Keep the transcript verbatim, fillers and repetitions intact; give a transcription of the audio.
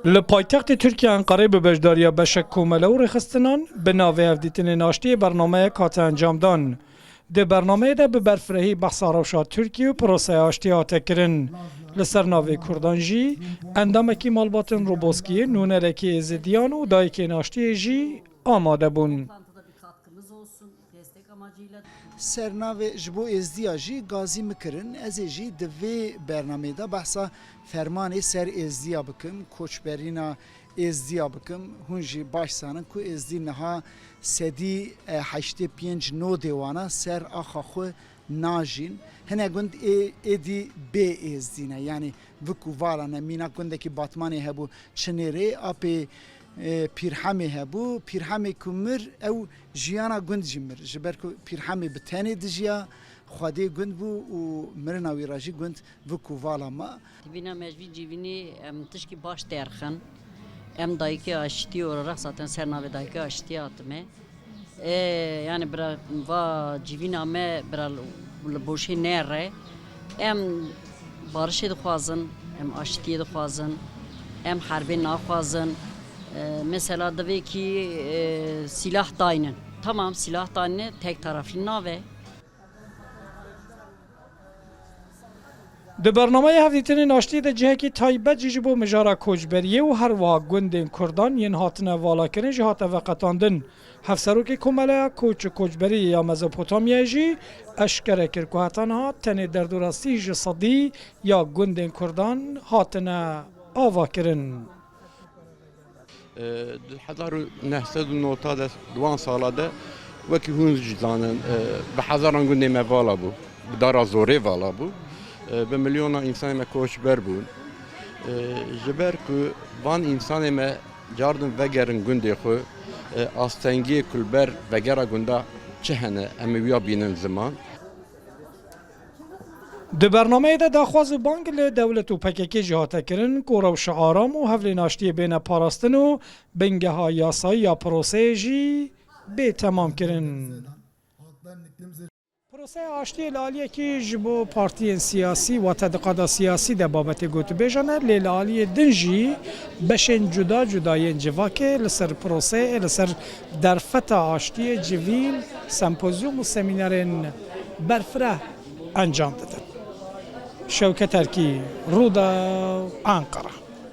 Li paytextê Tirkiye Enqerê bi beşdariya beşek komele û rêxistinan bi navê Hevdîtinên Aştiyê bernameyek hate encamdan. Di bernameyê de bi berfirehî behsa rewşa Tirkiye û proseya aştiyê hate kirin. Li ser navê Kurdan jî endamekî malbatên Roboskiyê, nûnerekî Êzidiyan û dayikên aştiyê jî amade bûn. Ser navê ji bo Êzdiya jî gazî min kirin. Ez ê jî di vê bernameyê de behsa fermanê ser Êzdiya bikim, koçberîna Êzdiya bikim. Hûn jî baş zanin ku Êzdî niha sedî heştê pênc nodê wana ser axa xwe najîn. Hinek gund ê, êdî bê Êzdî ne. Yanî vik û vala ne. Mînak gundekî Batmanê hebû, Çinêrê, apê e, Pîrhemê hebû. Pîrhemê ku mir, ew jiyana gund jî mir. Ji ber ku Pîrhemê bi tenê dijiya, xwedê gund bû û mirina wî re jî gund vik û vala ma. Civîna me ji vî civînê em tişkî baş derxin. Em dayikê aşitî olarak zaten ser navê dayikê aşitî hatime. Ê, yani bira va civîna me bira li boşê nere. Em barişê dixwazin, em aşitiyê dixwazin, em herbê naxwazin. Ê, mesela divê kî, ê, sîlah daynin. Tamam, sîlah daynin tek taraflî nave. Di bernameya Hevdîtinên Aştiyê de cihekî taybet jî ji bo mijara koçberiyê û her wiha gundên Kurdan yên hatine valakirin jî hate veqetandin. Hevserokê Komeleya Koç û Koçberiyê ya Mezopotamyayê jî eşkere kir ku heta niha tenê derdora sî ji sedî ya gundên Kurdan hatine avakirin. Di hezar û neh sed û newta de, di wan sala de, wekî hûn jî zanin, bi hezaran gundê me vala bû, bi dara zorê vala bû. Bi milyona însanê me koçber bûn. Ji ber ku van însanê me cardin vegerin gundê xwe, astengiyê ku li ber vegera gunda çi hene, em ê wiya bînin ziman. Di bernameyê de daxwaz û bang li dewlet û P K K jî hate kirin ku rewşa aram û hevlên aştiyê bêne parastin û bingeha yasayî ya proseyê jî bê temamkirin. Proseya aştiyê li aliyekî ji bo partiyên siyasî, wate di qada siyasî de babetê gotûbêjan e, lê li aliyê din jî beşên cuda cuda yên civakê li ser proseyê, li ser derfeta aştiyê civîn, sempozyûm û semînerên berfireh encam didin. Şewket Erkî, Rûdaw, Anqara.